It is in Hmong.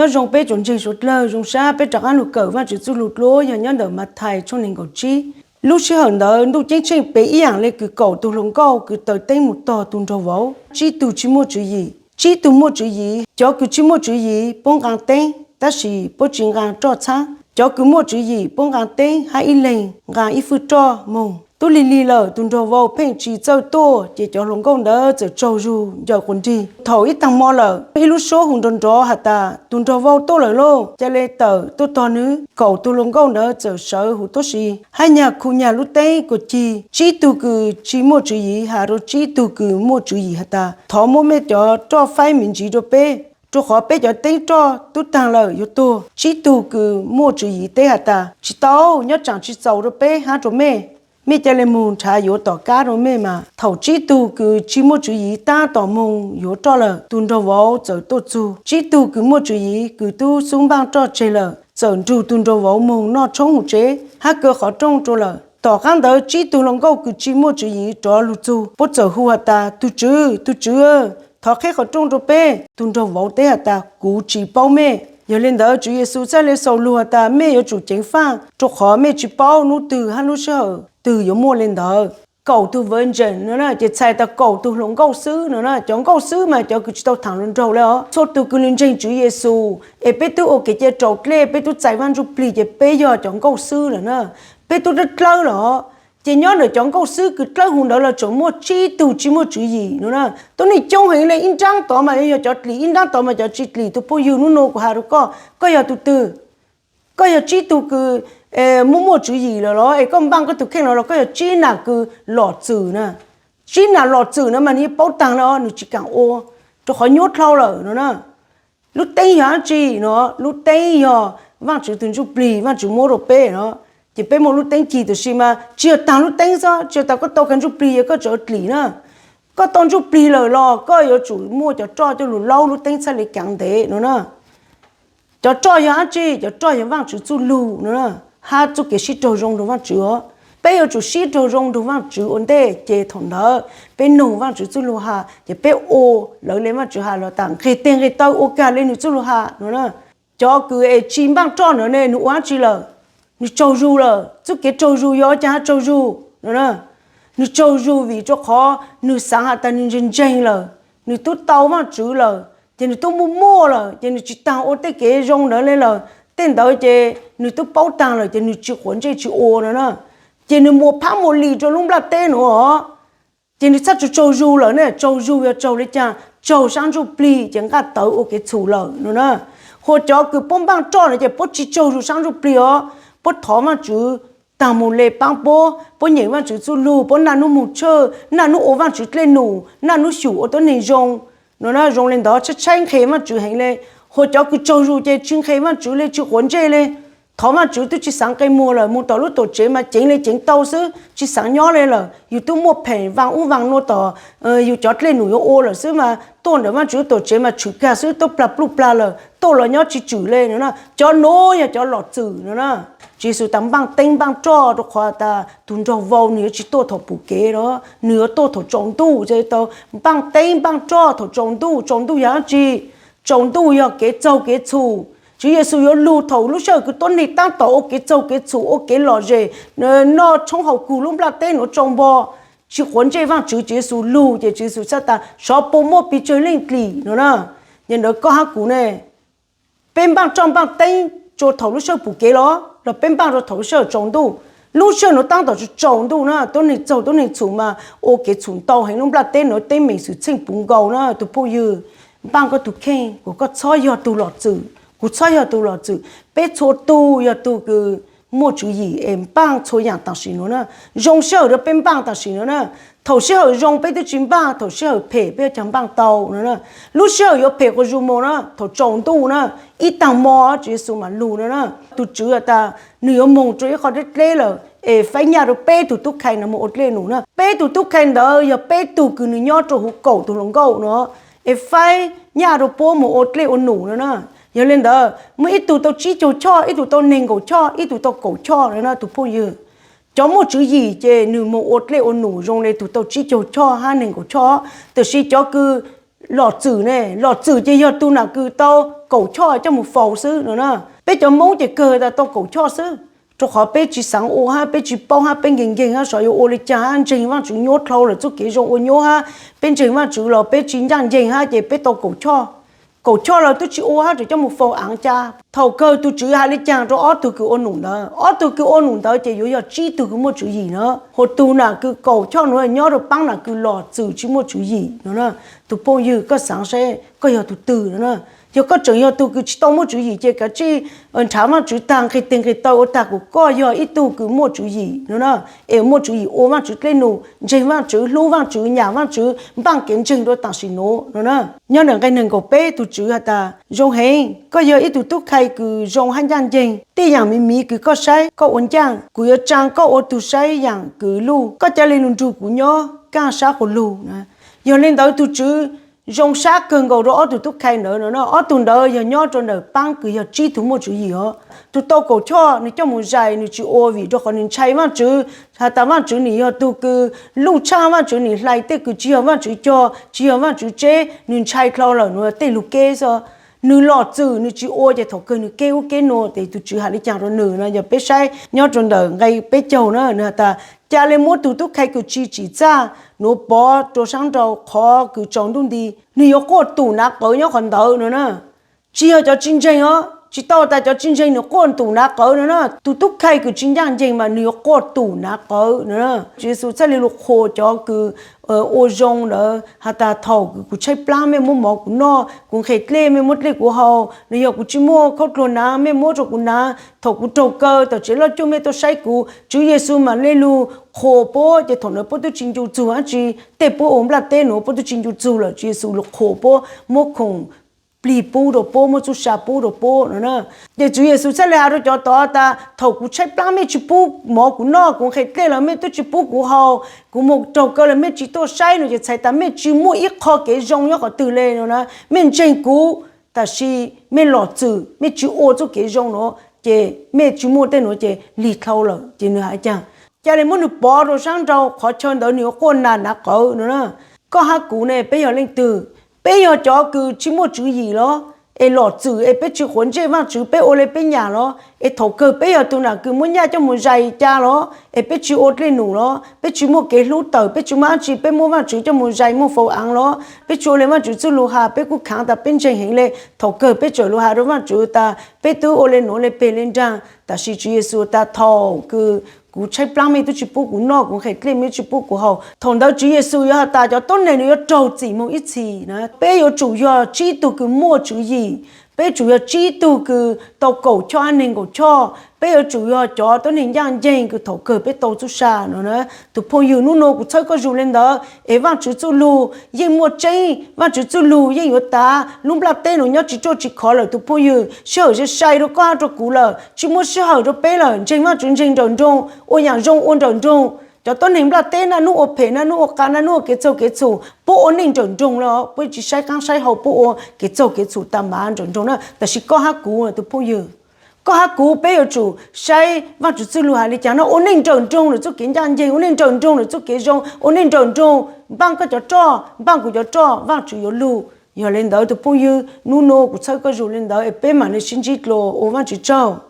Nyob zoo peb tsoom ntseeg suav dlawg, zoo sab peb rov qab lug kawm Vaajtswv txuj lug dlua yog nyob ntawm Mathais tshooj nees nkaum tsib. Lub sij hawm ntawd ntuj ceeb tsheej pe ib yaam le kws kaum tug hluas nkauj kws taws teeb moog tog tug nraug vauv. Tsib tug tsi muaj tswv yim, tsib tug muaj tswv yim. Cov kws tsi muaj tswv yim puab nqaa teeb tab sis puab tsi nqaa roj txhaab. Cov kws muaj tswv yim puab nqaa teeb hab ib leeg nqaa ib fwj roj moog. Tub lig lig lawm tug nraug vauv pheej tsi txawj tuaj ces cov hluas nkauj ntawd txawm tsaug zug ncaws quas nrig. Thaum ib taag mo lawm ib lub suab hu nrov nrov has tas tug nraug vauv tuaj lawm lauj, ca le tawm tuaj tog nwg. Kaum tug hluas nkauj ntawd txawm sawv huv tuab si hab nyag khu nyag lub teeb kuas cig. Tsib tug kws tsi muaj tswv yim has rua tsib tug kws muaj tswv yim has tas thov muab mej cov roj faib me ntsiv rua peb, rua qhov peb cov teeb roj tub taag lawm yuav tuag. Tsib tug kws muaj tswv yim teb has tas tsi tau, nyob tsaam tsi txaus rua peb hab rua mej, mej ca le moog nrhav yuav tom kab rua mej mas. Thaum tsib tug kws tsi muaj tswv yim taab tom moog yuav roj lawm tug nraug vauv txawm tuaj txug. Tsib tug kws muaj tswv yim kws tub xub npaaj roj tseg lawm txawm nrug tug nraug vauv moog noj tshoob huv tsev hab kaw qhov rooj rua lawm. Tom qaab ntawd tsib tug hluas nkauj kws tsi muaj tswv yim rov lug txug, puab txawm hu has tas tug tswv, tug tswv, thov qheb qhov rooj rua peb. Tug nraug vauv teb has tas kuv tsi paub mej. Yog le ntawd Tswv Yexus txhaj le xaus lug has tas mej yuav tsum ceev faaj rua qhov mej tsi paub nub twg hab lub sij hawm twg yuav muaj le ntawd. Kaum tug virgin no na ces txhais tas kaum tug hluas nkauj xwb no na. Cov nkauj xwb mas cov kws tsi tau thaam hluas nraug le os. Txhua tug kws nwg ntseeg Tswv Yexus es peb tub ua kev cai raus dlej, peb tub txais Vaaj Ntsuj Plig ces peb yog cov nkauj xwb lawm na. Peb tub dlawb dlawb lawm os. Ces nyob ntawm cov nkauj xwb kws dlawb huv ntawd los tseem muaj tsib tug tsi muaj tswv yim no na. Tuab neeg coob heev le, ib nraab tod mas yog cov dlim, ib nraab tod mas cov tsi dlim. Tug phooj ywg, nub nua kuv has rua koj, koj yog tug twg? Koj yog tsib tug kws muaj muaj tswv yim lawm los es koj npaaj koj tug kheej los los koj yog tsib nam kws lom txwm na. Tsib nam lom txwm na mas nwg yeej paub taag le os, nwg tsi kaam ua rua qhov nyuab dlhau lawm no na. Lub teeb yog dlaab tsi no? Lub teeb yog Vaajtswv tug Ntsuj Plig, Vaajtswv muab rua peb no. Ces peb muaj lub teeb cig tam sim mas tsi yog taag lub teeb xwb, tsi yog tas koj tau kag Ntsuj Plig yog koj tseem dlim na. Koj tau Ntsuj Plig lawm los koj yuav tsum muaj cov roj coj lug laub lub teeb txhaj le kaav ntev no na. Cov roj yog dlaab tsi? Cov roj yog Vaajtswv txuj lug no na, hab txuj kev sib raug zoo nrug Vaajtswv os. Peb yuav tsum sib raug zoo nrug Vaajtswv ua ntej ces thaum ntawd peb noog Vaajtswv txuj lug has ces peb ua lawv le Vaajtswv has los tas nqeg teg nqeg taw ua kag le nwg txuj lug has no na. Cov kws es tsi npaaj roj ntawd ne nwg ua dlaab tsi lawm? Nwg tsaug zug lawm. Txuj kev tsaug zug yog ua caag hab tsaug zug no na? Nwg tsaug zug vim rua qhov nwg xaav has tas nwg ntseeg ntseeg lawm, nwg tub tau Vaajtswv lawm, ces nwg tub muaj muaj lawm ces nwg tsi taag ua tej kev zoo ntawd le lawm. Tej ntawd ces nwg tub paub taag lawm ces nwg tsi quav ntsej tsi ua no na. Ces nwg muas phab muas lis rua lub nplaj teb nuav os. Ces nwg txhaj tsaug tsaug zug lawm ne. Tsaug zug yog tsaug le caag? Tsaug sab ntsuj plig ces nqaj tawv ua kev txhum lawm no na. Hos cov kws puab npaaj roj no ces puab tsi tsaug zug sab ntsuj plig os. Puab thov Vaajtswv taag moog le paab puab, puab nyeem Vaajtswv txuj lug, puab naj nub moog tshawj, naj nub ua Vaajtswv dlej num, naj nub xyum ua tuab neeg zoo no na. Zoo le ntawd tshaib tshaib nqhe Vaajtswv heev le. Hos cov kws tsaug zug ces tsi nqhe Vaajtswv le, tsi quav ntsej le. Thov Vaajtswv tub tsi xaav nqe muag lawm, moog tom lub tuam tsev mas ceev le ceev tau xwb, tsi xaav nyob le lawm. Yug tub muaj phem vaaj ub vaaj nuav tom yug cov dlej num yuav ua lawm xwb mas tuaj ntawm Vaajtswv tuam tsev mas tshwm kag xwb, tub plag pluj plag lawm, tuaj los nyob tsi tswm le no na. Cov nuav yog cov lom txwm no na. Tswv Yexus tas npaaj teeb npaaj roj rua qhov tas tug nraug vau nwg yuav tsi tuaj thaum pum kev los, nwg yuav tuaj thaum tsaus ntuj. Ces tau npaaj teeb npaaj roj thaum tsaus ntuj. Tsaus ntuj yog dlaab tsi? Tsaus ntuj yog kev txaug kev txhum. Tswv Yexus yuav lug thaum lub sij hawm kws tuab neeg taab tom ua kev txaug kev txhum, ua kev lom zem, noj tshoob haus kug, lub nplaj teb nuav tsaus npo, tsi quav ntsej Vaajtswv. Tswv Yexus lug ces Tswv Yexus txhaj tas xyov puas muaj pes tsawg leej dlim no na. Yog ntawd koj hab kuv ne, peb npaaj roj npaaj teeb rua thaum lub sij hawm pum kev los, los peb npaaj rua thaum lub sij hawm tsaus ntuj? Lub sij hawm nuav taab tom tsaus ntuj na, tuab neeg txaug tuab neeg txhum mas ua kev txhum ntau heev, lub nplaj teb nuav teeb meem xwm txheej puv nkaus na. Tug phooj ywg, npaaj koj tug kheej, kuas koj txhob yog tug lom txwm, kuv txhob yog tug lom txwm. Peb txhua tug yog tug kws muaj tswv yim es npaaj txhua yaam tam sim nuav na. Zoo sij hawm rua peb npaaj tam sim nuav na. Thaum sij hawm zoo peb tub tsi npaaj, thaum sij hawm phem peb yuav caag npaaj tau no na. Lub sij hawm yuav phem quas zug moog na, thaum tsaus ntuj na, ib taag mo Tswv Yexus mam lug no na. Tug Tswv has tas nwg yuav moog rua ib qho dleb dleb lawm es faib nyaj rua peb tug tub khai ntawd moog ua dlej num na. Peb tug tub khai ntawd yog peb tug kws nwg nyob rua huv kaum tug hluas nkauj no, es faib nyaj rua puab moog ua dlej ua num no na. Yog le ntawd muaj ib tug tau tsib caug choj, ib tug tau neeg nkaum choj, ib tug tau kaum choj no na tug phooj ywg. Cov muaj tswv yim ces nwg moog ua dlej ua num zoo le tug tau tsib caug choj hab neeg nkaum choj. Tam sis cov kws lom txwm ne, lom txwm ces yog tug nam kws tau kaum choj coj mus faus xwb no na. Peb cov Hmoob ces kawg tas tau kaum choj xwb, rau qhov peb tsis xav ua hab peb tsis paub hab peb nkeeg nkeeg hab xyov yuav ua li cas hab ntseeg Vaajtswv nyuab dlhau lawm txuj kev zoo ua nyuab hab peb ntseeg Vaajtswv los peb tsis ncaj nceeg hab ces peb tau kaum choj. Kaum choj lawm twb tsis ua hab tseem coj mus faus aav ca. Thaum kawg tug tswv has li cas rau ob tug kws ua num ntawd? Ob tug kws ua num ntawd ces yuav yog tsib tug kws muaj tswv yim na. Hu tug nam kws kaum choj nuav nyob rau paab nam kws los txwm tsis muaj tswv yim no na. Tug phooj ywg koj xaav saib koj yog tug twg no na. Yog koj tseem yog tug kws tsis tau muaj tswv yim ces kav tsij nrhav Vaajtswv taag nqe teg nqe taw ua taag kuas koj yog ib tug kws muaj tswv yim no na. Es muaj tswv yim ua Vaajtswv dlej num, ntseeg Vaajtswv, hlub Vaajtswv, nyam Vaajtswv, npaaj kev ntseeg rua taam sim nuav no na. Nyob ntawm nqe neeg nkaum peb tug tswv has tas zoo heev, koj yog ib tug tub khai kws zoo hab ncaaj nceeg. Tej yaam miv miv kws koj saib koj ua ncaaj, kuv yuav tsaa koj ua tug saib yaam kws luj. Koj ca le lug nrug kuv nyob kaaj sab quas lug. Yog le ntawd tug tswv zoo sab kawg nkaus rua ob tug tub khai ntawd no na. Ob tug ntawd yog nyob rua ntawm paab kws yog tsib tug muaj tswv yim os. Tug tau kaum choj nwg coj mus zais nwg tsis ua vim rua qhov nwg ntshai Vaajtswv, has tas Vaajtswv nwg yog tug kws luj tshaaj, Vaajtswv nwg hlais tej kws tsis yog Vaajtswv cog tsis yog Vaajtswv tseb, nwg ntshai dlhau lawm nwg tej lug keb xwb. Nwg los txwm nwg tsis ua ces thaum kawg nwg keb ub keb nuav. Tes tug tswv has li cas rua nwg no? Yog peb saib nyob rua ntawm nqe peb caug na, nwg has tas ca le muab tug tub khai kws tsi tsim txaj nuav pov rua saab nrau qhov kws tsaus ntuj nti, nwg yuav quaj tum nav qawv nyob qhov ntawd no na. Tsis yog cov tsi ntseeg os, tsis tau tas cov tsi ntseeg nwg quaj tum nav qawv no na. Tug tub khai kws tsi ncaaj nceeg mas nwg yuav quaj tum nav qawv no na. Tswv Yexus txhaj le lug qhuas cov kws ua zoo ntawd has tas thaum kuv tshaib plaab mej muab mov kuv noj, kuv nqhes dlej mej muab dlej kuv haus, nwg yog kuv tsi muaj khaub dluag naav mej muab rua kuv naav, thaum kuv raug kaw tom tsev loj cuaj mej tuaj saib kuv. Tswv Yexus mam le lug qhuas puab ces thaum ntawd puab tub tsi ncu txug dlaab tsi, tej puab ua nplaj teb nuav puab tub tsi ncu txug lawm. Tswv Yexus lug qhuas puab, muab khoom plig pub rua puab, muab txuj sa pub rua puab no na. Ces Tswv Yexus txhaj le has rua cov tod tas thaum kuv tshaib plaab mej tsi pub mov kuv noj, kuv nqhes dlej lawm mej tub tsi pub kuv haus, kuv moog raug kaw lawm mej tsi tuaj saib no ces txhais tas mej tsi muaj ib qho kev zoo nyob qhov twg le no na. Mej ntseeg kuv, tab sis mej los txwm mej tsi ua txuj kev zoo nuav ces mej tsi muaj tej nuav ces lig dlhau lawm. Ces nwg has caag? Ca le muab nwg pov rua saab nrau qhov chaw ntawd nwg yuav quaj ntag nav qawv no na. Koj hab kuv ne peb yog leej twg? Peb yog cov kws tsi muaj tswv yim los? Es los txwm es peb tsi quav ntsej Vaajtswv, peb ua le peb nyam los? Es thaum kawg peb yog tug nam kws muab nyaj coj mus zais ca los? Es peb tsi ua dlej num los? Peb tsi muaj kev hlub tawm, peb tsi muaj dlaab tsi, peb muab Vaajtswv coj mus zais muaj faus aav los? Peb tsi ua le Vaajtswv txuj lug has, peb kuj khaav tas peb ntseeg heev le. Thaum kawg peb txawm lug has rua Vaajtswv tas peb tub ua le nuav le peg le nraag. Tab sis Tswv Yexus tas thaum kws kuv tshaib plaab mej tub tsi pub kuv noj, kuv nqhes dlej mej tub tsi pub kuv haus, thaum ntawd Tswv Yexus yuav has tas cov tuab neeg nwg yuav raug txim moog ib txhis na. Peb yuav tsum yog tsib tug kws muaj tswv yim, peb yuav tsum yog tsib tug kws tau kaum choj hab neeg nkaum choj, peb yuav tsum yog cov tuab neeg ncaaj nceeg kws thaum kawg peb tau txuj sa no na. Tug phooj ywg, nub nua kuv txhawb koj zug le ntawd es Vaajtswv txuj lug yeej muaj tseeb, Vaajtswv txuj lug yeej yuav tav. Lub nplaj teb nuav nyob tsi ruaj tsi khov lawm tug phooj ywg, sij hawm sai sai rua koj hab rua kuv lawm, tsi muaj sij hawm rua peb lawm. Ntseeg Vaajtswv ntseeg nrawm nroog, ua yaam zoo ua nrawm nroog. Cov tuab neeg nplaj teb naj nub ua phem, naj nub ua qas, naj nub ua kev txaug kev txhum, puab ua neej nrawm nroog le, puab tsi saib qaab saib hau, puab ua kev txaug kev txhum tas mav nrawm nroog na. Tab sis koj hab kuv tug phooj ywg, koj hab kuv peb yuav tsum saib Vaajtswv txuj lug has le caag no, ua neej nrawm nroog lawm txuj kev ncaaj nceeg, ua neej nrawm nroog lawm txuj kev zoo, ua neej nrawm nroog npaaj koj cov roj, npaaj kuv cov roj, Vaajtswv yuav lug. Yog le ntawd tug phooj ywg, nub nua kuv txhawb koj zug le ntawd es peb mam le sib ntsib dlua, ua Vaajtswv tsaug.